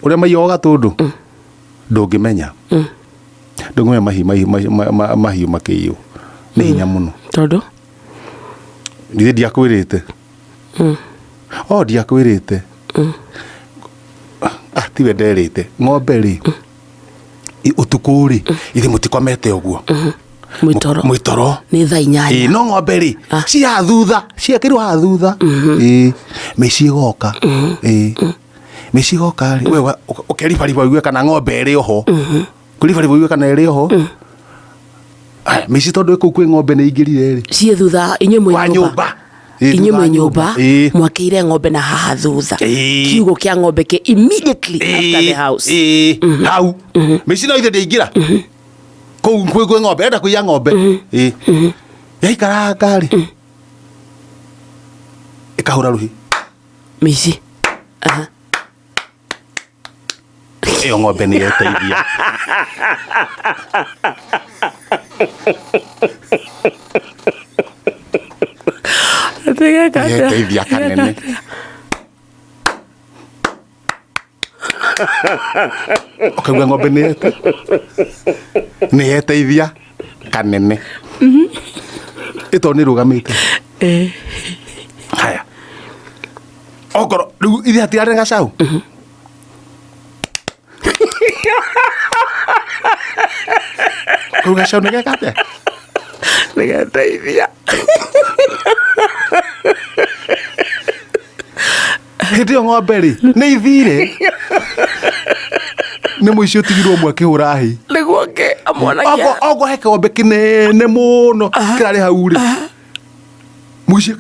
Ũrĩa maiyaga gatũndũ ndũngĩmenya, ndũngĩmenya mahiũ makĩiywo nĩ hinya mũno. Tondũ? Ithe ndiakwĩrĩte, o ndiakwĩrĩte. Ah, tiwe nderĩte. Ng'ombe rĩ, ũtukũ rĩ, ithe mũtikomete ũguo. Mwĩtoro. Mwĩtoro. Nĩ thaa 8. Ĩĩ, no ng'ombe rĩ, cia thutha, ciekĩrwo haha thutha. Ĩĩ, mĩciĩ ĩgoka. Ĩĩ, mĩciĩ ĩgoka rĩ, we ũkeribariba ũigue kana ng'ombe ĩrĩ oho. Kũribariba ũigue kana ĩrĩ oho. Aya, mĩciĩ tondũ kũu kwĩ ng'ombe nĩ ingĩrire rĩ. Ciĩ thutha, inyuĩ mwĩ Wa nyũmba. nyũmba. Ĩĩ, Inyuĩ thutha mwĩ wa nyũmba. Ĩĩ. Mwakĩire ng'ombe na haha thutha. Ĩĩ. Kiugũ kĩa ng'ombe kĩ immediately after the house. Ĩĩ, hau mĩciĩ no ithe ndĩingĩra kũu kwĩ ng'ombe, enda kũiya ng'ombe. Ĩĩ, yaikaranga rĩ, ĩkahũra rũhĩ. Mĩici. Aha. Ĩyo ng'ombe nĩ yeteithia. Yeteithia kanene. Ũkaigua ng'ombe nĩ yeteithia kanene ĩtondũ nĩ ĩrũgamĩte. Haya, okorwo rĩu ithe hatirarĩ na gacaũ, kau gacaũ nĩ geka atĩa? Nĩgeteithia. Hĩndĩ ĩyo ng'ombe rĩ, nĩ ithire nĩ mũici ũtigirwo ũmwe akĩhũra hĩ. Nĩguo ngĩ amwonagia. Okorwo he kĩgombe kĩnene mũno kĩrarĩ hau rĩ, mũici.